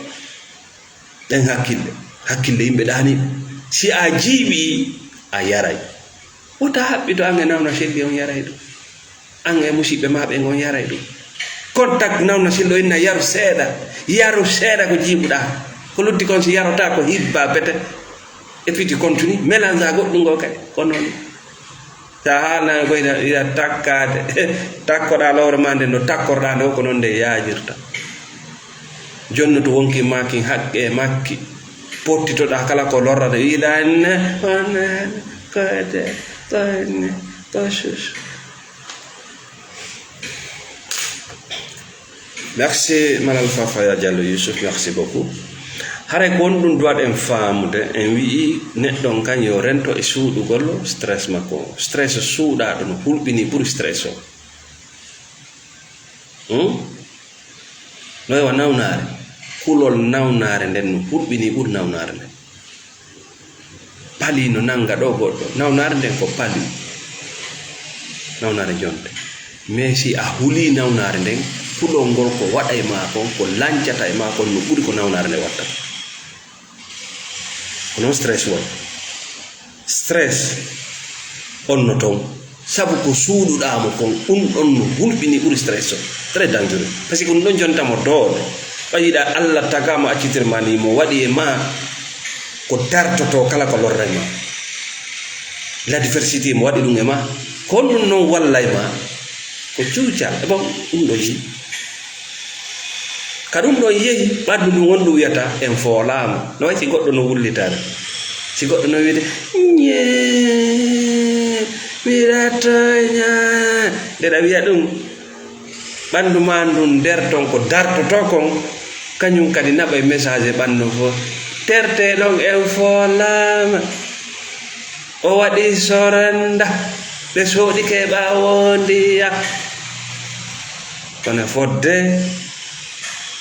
Ɗen hakkille, hakkille yimɓe ɗaaniiɓe. Si a jiiɓii, a yaray. Wota haɓɓito an e nawna selli on yaray ɗum. An e musiɓɓe ma ɓen on yaray ɗum. Contact nawna selli o inna yaru seeɗa. Yaru seeɗa ko jiiɓuɗaa. Ko lutti kon si yarotaa ko hibba bete. Et puis tu continues, mélange a goɗɗum ngo kadi. Ko noon. Sa haalnaama koy ina, ina takkaade, takkoɗaa lowre maa nde, no takkorɗaa nde, ko noon nde yaajirta. Jonno to wonki maa kin haqqe e makki, pottitoɗaa kala ko lorrata, wiɗaa ne, on ne, ko ete, ko ne, ko sus. Merci, Malal Fafaya Diallo Youssouf, merci beaucoup. Haray ko honɗum duwaɗen faamude, en wi'i neɗɗo on kan yo rento e suuɗugol stress makko. Stress suuɗaaɗo no hulɓini ɓuri stress o. Hmm? No e wa nawnaare. Kulol nawnaare nden no hulɓini ɓuri nawnaare nden. Pali no nannga ɗo goɗɗo. Nawnaare nden ko pali. Nawnaare jonte. Mais si a hulii nawnaare nden, kulol ngol ko waɗa e maa kon, ko lancata e maa kon, no ɓuri ko nawnaare nden watta. Ko noon stress woni. Stress on no toon. Sabu ko suuɗuɗaa mo kon, ɗum ɗon no hulɓini ɓuri stress o. Très dangereux. Parce que ɗum ɗon jonta mo doole. Ɓayiɗa Alla tagaama accitirma ni mo waɗi e ma ko dartoto kala ko lorra e ma. L'adversité mo waɗi ɗum e ma. Ko honɗum noon walla e ma? Ko cuuca. E bon, ɗum ɗo yehi. Ka ɗum ɗon yehi, ɓanndu ndun wondu wiyata, en foolaama. No wayi si goɗɗo no wullitare. Si goɗɗo no wiyde, "Ñee, miɗa tooña." Nde ɗa wiya ɗum, ɓanndu maa ndun nder ton ko dartotoo kon, kañum kadi naɓay message e ɓanndu fof. Tertee ɗon, en foolaama. O waɗi sorenda, ɓe sooɗike ɓaawo ndiya. Kono fodde,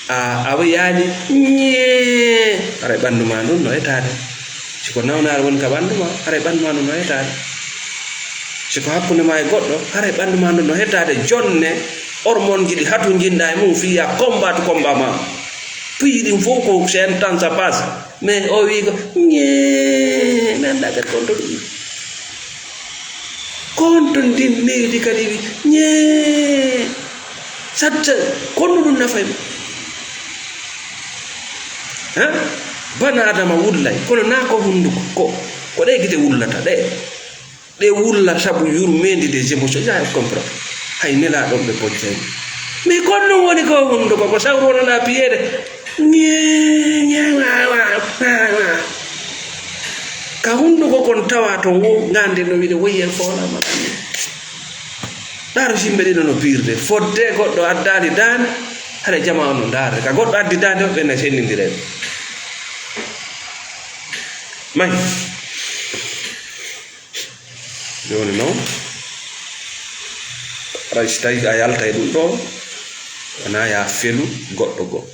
a, a wiyaani, "Ñee." Haray ɓanndu maa ndun no etaade. Si ko nawnaare woni ka ɓanndu ma, haray ɓanndu ma ndu no hetaade. Si ko hakkunde ma e goɗɗo, haray ɓanndu ma ndu no hetaade. Jonne, hormone ji ɗi hatonjinɗa e mum, fiya combat to combat ma. Piiji ɗin fof ko c'est un temps ça passe. Mais o wi ko, ñee, mi anndaa kadi ko honto ɗum. Ko honto ndin leydi kadi wi, ñee. Satta, ko honno ɗum nafay mo? Hein? Bana Adama wullay, kono naa ko hunduko, ko, ko ɗe gite wullata, ɗe. Ɗe wulla sabu yurmeendi des émotions, ya comprend. Hay nelaaɗo ɓe bojjay. Mais ko ɗum woni ko hunduko, ko sawru wonana piyeede. Ñee, ñee, wa, wa, wa, wa. Ka hunduko kon tawa ton wo ngande no wiide woyye foolama. Ɗaaro simɓe ɗiɗo no piirde. Fodde goɗɗo addaali daande, hara jama on no ndaarde. Ka goɗɗo addi daande, ɓe na sennindireede. May. Jooni noon, haray si tawii a yalta e ɗum ɗoo, wonaa ya felu goɗɗo goo.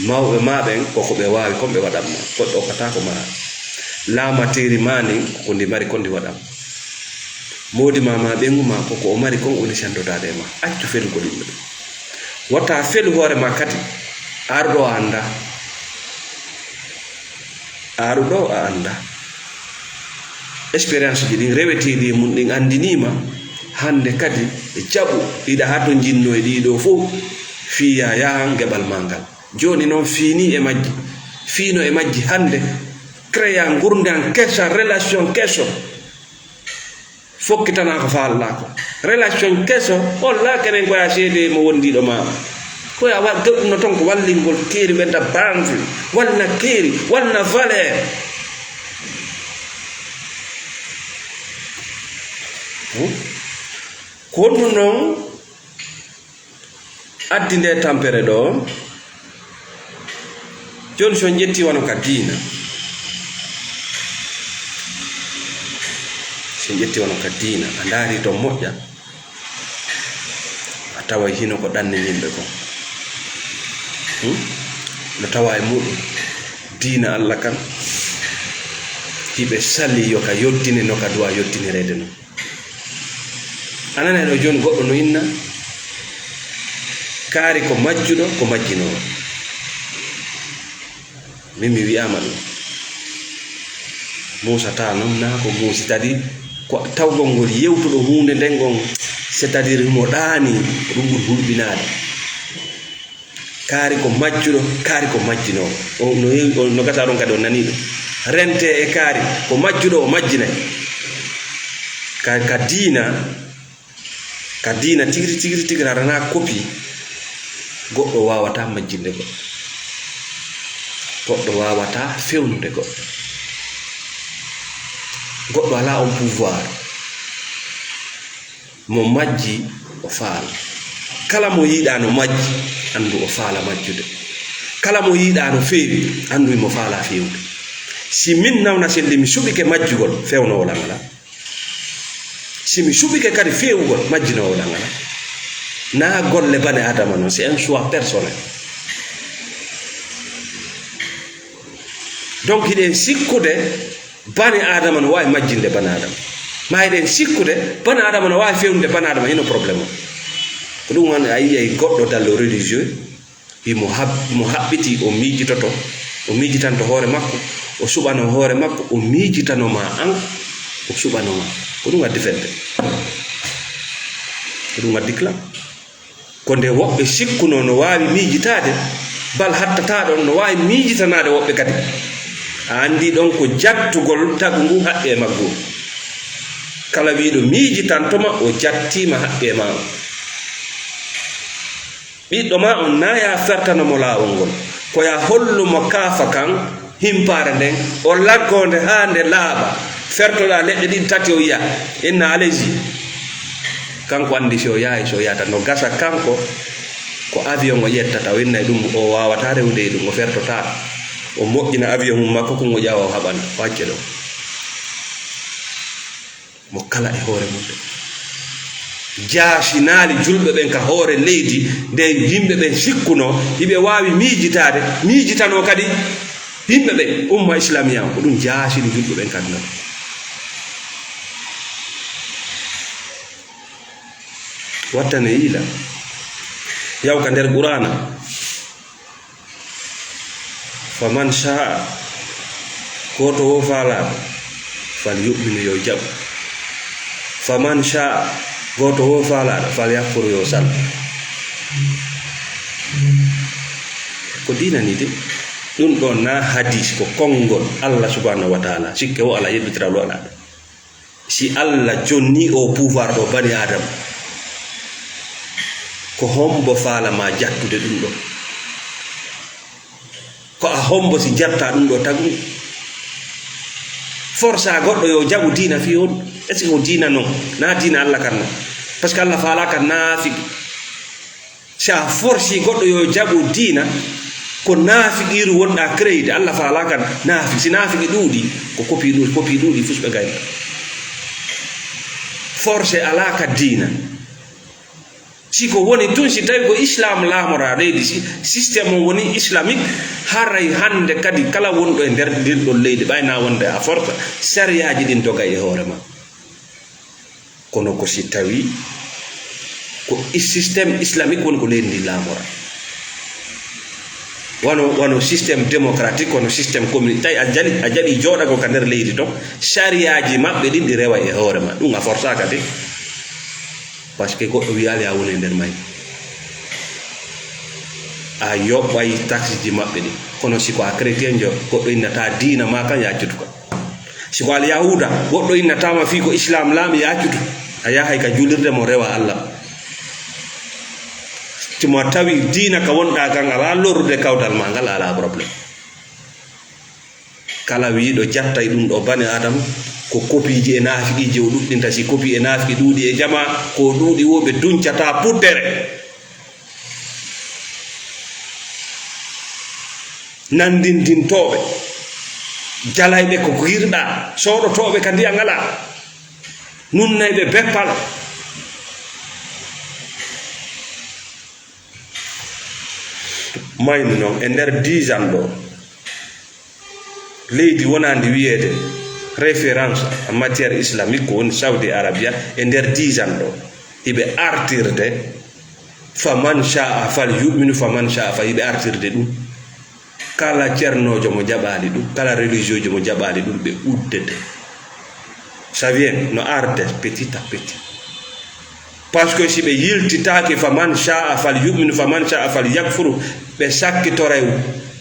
Mawɓe maa ɓen, ko ko ɓe waawi kon ɓe waɗan ma. Goɗɗo okkataa ko maraa. Laamateeri maa ndin, ko ko ndi mari kon ndi waɗan ma. Moodi maa, maa ɓeyngu maa, ko ko o mari kon woni senndotaade e maa. Accu felugol yimɓe ɓen. Wota felu hoore maa kadi, a ari ɗoo a anndaa. Aaruɗo a anndaa. Expérience ji ɗin reweteeɗi e mum ɗin anndinii ma, hannde kadi e jaɓu hiɗa hatonjinnoo e ɗii ɗoo fof, fii ya yahan geɓal maa ngal. Jooni noon fii nii e majji, fii no e majji hannde, créa ngurndan kesa, relation keso. Fokkitanaa ko faalɗaa ko. Relation keso, on laa kenen ko ya seede mo wondiiɗo maa. Ko ya wa-, goɗɗum no ton ko wallingol keeri ɓenta banfi, walla keeri, walla valeur. Hmm? Ko honɗum noon? Addi nde tampere ɗo. Jooni, so en ƴetti wano ka diina, so en ƴetti wano ka diina, a ndaari to moƴƴa, a taway hino ko ɗanni yimɓe kon. Hmm? No tawa e muɗum diina Allah kan, hiɓe sali yo ka yottine no ka duwa yottinireede non. A nanay ɗo jooni goɗɗo no inna, kaari ko majjuɗo, ko majjinooɗo. Min mi wi'aama ɗum. Muusa Taal noon naa ko muusi, kadi ko tawgol ngol yewtuɗo huunde nden ngon, c'est-à-dire mo ɗaani, ko ɗum ɓuri hulɓinaade. Kaari ko majjuɗo, kaari ko majjinooɗo. O no heewi, o no gasa ɗon kadi o nanii ɗum. Rentee e kaari, ko majjuɗo o majjinay. Ka, ka diina, ka diina tigiri, tigiri, tigiri, aɗa na kopi, goɗɗo waawataa majjinde goɗɗo. Goɗɗo waawataa fewnude goɗɗo. Goɗɗo alaa on pouvoir. Mo majji, o faala. Kala mo yiɗaa no majji, anndu o faala majjude. Kala mo yiɗaa no feewi, anndu mo faala feewde. Si min nawna selli mi suɓike majjugol, fewnoowo lan alaa. Si mi suɓike kadi feewugol, majjinoowo lan alaa. Naa golle bane Adama non, c'est un choix personnel. Donc, hiɗen sikkude bani Aadama no waawi majjinde bani Aadama. Ma eɗen sikkude bani Aadama no waawi fewnude bani Aadama, hino problème o. Ko ɗum woni a yi'ay goɗɗo dans le religieux, wi mo hab-, mo haɓɓiti, o miijitoto, o miijitanto hoore makko, o suɓano hoore makko, o miijitano ma an, o suɓano ma. Ko ɗum addi fedde. Ko ɗum addi clan. Ko nde woɓɓe sikkunoo no waawi miijitaade, bal hattataa ɗon no waawi miijitanaade woɓɓe kadi. A anndi ɗon ko jattugol tagu ngun haqqee maggu. Kala wiiɗo miijitanto ma, o jattii ma haqqee maa on. Ɓiɗɗo maa on naa yaa fertano mo laawol ngol, ko yaa hollu mo kaafa kan, himpaare nden, o laggoo nde haa nde laaɓa. Fertoɗaa leɗɗe ɗiɗi tati, o yi'a, inna, allez-y. Kanko anndi si o yahay, si o yahata. No gasa kanko, ko avion o ƴettata, o inna e ɗum, o waawataa rewde e ɗum, o fertotaa. O moƴƴina avion mum makko, kon o ƴawa, o haɓana, o acca ɗon. Mo kala e hoore mum. Jaasinaali julɓe ɓen ka hoore leydi, nde yimɓe ɓen sikkunoo hiɓe waawi miijitaade, miijitanoo kadi. Yimɓe ɓe, umma islamiya on, ko ɗum jaasini julɓe ɓen ka aduna. Wattane yiila. Yaw ka nder Qur'aana. Faman sha'a, gooto wo faalaaɗo, fal yu'min, yo jaɓu. Faman sha'a, gooto wo faalaaɗo, fal yakfur, yo sal. Ko diina ni de. Ɗum ɗo na hadis, ko konngol Allah subhanahu wa ta'ala. Sikke wo alaa, yedditiral wo alaa. Si Allah jonni o pouvoir ɗo bani Adama, ko hombo faala ma jattude ɗum ɗo? Ko a hombo si jatta ɗum ɗo tagu? Forsa goɗɗo yo jaɓu diina fii on? Est-ce que ko diina non? Na diina Allah kan non. Parce que Allah faala kan naafiki. Si a forsi goɗɗo yo jaɓu diina, ko naafiqiiru wonɗa créé de. Allah faala kan naafi-, si naafiki ɗuuɗi, ko kopi ɗuuɗi, kopi ɗuuɗi fus ɓe gayna. Forcé alaa ka diina. Si ko woni tun, si tawi ko islam laamora leydi, si système on woni islamique, haray hannde kadi kala wonɗo e nder ndin ɗon leydi, ɓay na wonde a force, sariyaaji ɗin dogay e hoore ma. Kono ko si tawi ko i-, système islamique woni ko leydi ndi laamora. Wano, wano système démocratique, wano système communiste. Tawi a jali, a jaɓi jooɗagol ka nder leydi ton, sariyaaji maɓɓe ɗin ɗi rewa e hoore ma. Ɗum a forsaaka de. Parce que goɗɗo wiyaali a woni e nder may. A yoɓay taxeji maɓɓe ɗin. Kono si ko a chrétien jo, goɗɗo innata diina ma kan yaccutu ka. Si ko Alyahuuda, goɗɗo innataama fii ko Islaam laami yaacutu, a yahay ka juulirde mo rewa Alla. Tuma tawi diina ka wonɗaa kan alaa lorrude kawtal maa ngal, alaa problème. Kala wiiɗo jattay ɗum ɗo bani Aadama, ko kopiiji e naafiqiiji o ɗuɗɗinta. Si kopii e naafiki ɗuuɗi e jamaa, ko ɗuuɗi wo ɓe duncata puddere. Nanndintintooɓe, jalayɓe ko hirɗaa, sooɗotooɓe ka ndiyan alaa, nunnayɓe beppal. Mayni noon, e nder dix ans ɗo, leydi wonaandi wiyeede référence en matière islamique, ko woni Saudi Arabia, e nder dix ans ɗo, hiɓe artirde, faman sha'a fal yu'minu, faman sha'a fal, hiɓe artirde ɗum. Kala cernoojo mo jaɓaali ɗum, kala religieujo mo jaɓaali ɗum, ɓe uddete. Ça vient, no arde petit à petit. Parce que si ɓe yiltitaaki, faman sha'a fal yu'minu, faman sha'a fal yakfuru, ɓe sakkitoray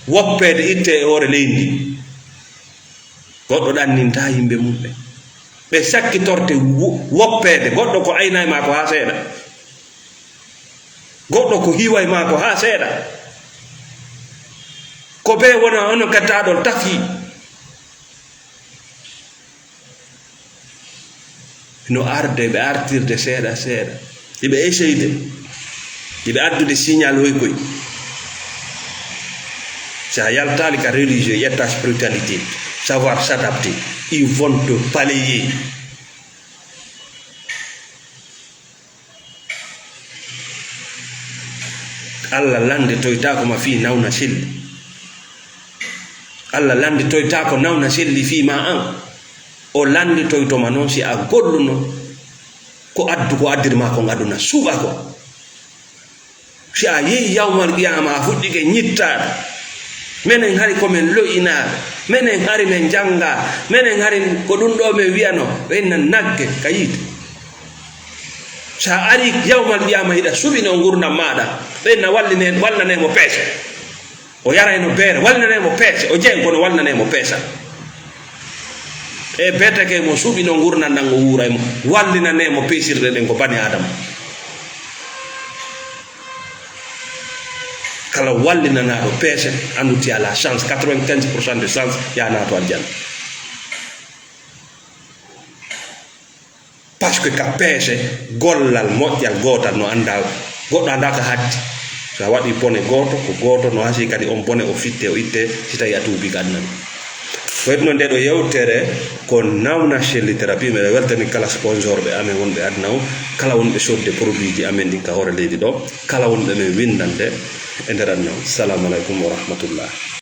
woppeede itte e hoore leydi ndi. Goɗɗo ɗannintaa yimɓe mum ɓe. Ɓe sakkitorte wo-, woppeede. Goɗɗo ko aynay maa ko haa seeɗa. Goɗɗo ko hiway maa ko haa seeɗa. Ko bee wona onon kattaaɗon tafi. No arde, ɓe artirde seeɗa seeɗa. Hiɓe essayde. Hiɓe addude signal hoy koy. Si a yaltaali ka religieux, ƴetta spiritualité, savoir s'adapter, ils vont te balayer. Allah lannditoytaako ma fii nawna selli. Allah lannditoytaako nawna selli fii ma an. O lannditoyto ma noon si a golluno ko addu, ko addir ma kon aduna suɓa ko. Si a yehi yawmal qiyama, a fuɗɗike ñittaade. Menen hari ko men lo'inaaɓe. Menen hari men janngaa. Menen hari ko ɗum ɗo men wiyano. Ɓe inna nagge ka yiite. Sa ari yawmal qiyama, hiɗa suɓino ngurndan maaɗa. Ɓe inna walline, walnane mo peese. O yarayno beere, walnane mo peese. O jeen kono walnane mo peesa. E beteke mo suɓino ngurndan ɗan o wuuray mo. Wallinane mo peesirɗe ɗen ko bani Adama. Kala wallinanaaɗo peese, andu tu as la chance, quatre-vingt-quinze pour cent de chance, ya naato aljanna. Parce que ka peese, gollal moƴƴal gootal no anndaa, goɗɗo anndaa ka hatti. So a waɗi bone gooto, ko gooto no hasii kadi on bone o fitte, o itte, si tawi a tuubi ka aduna ɗo. Ko hedduno nde ɗo yewtere, ko Nawna Selli Thérapie. Miɗo weltani kala sponsor ɓe amen wonɓe aduna o, kala wonɓe sodde produit ji amen ɗin ka hoore leydi ɗo, kala wonɓe men winndande e nder aduna o. Salamu aleykum wa rahmatullah.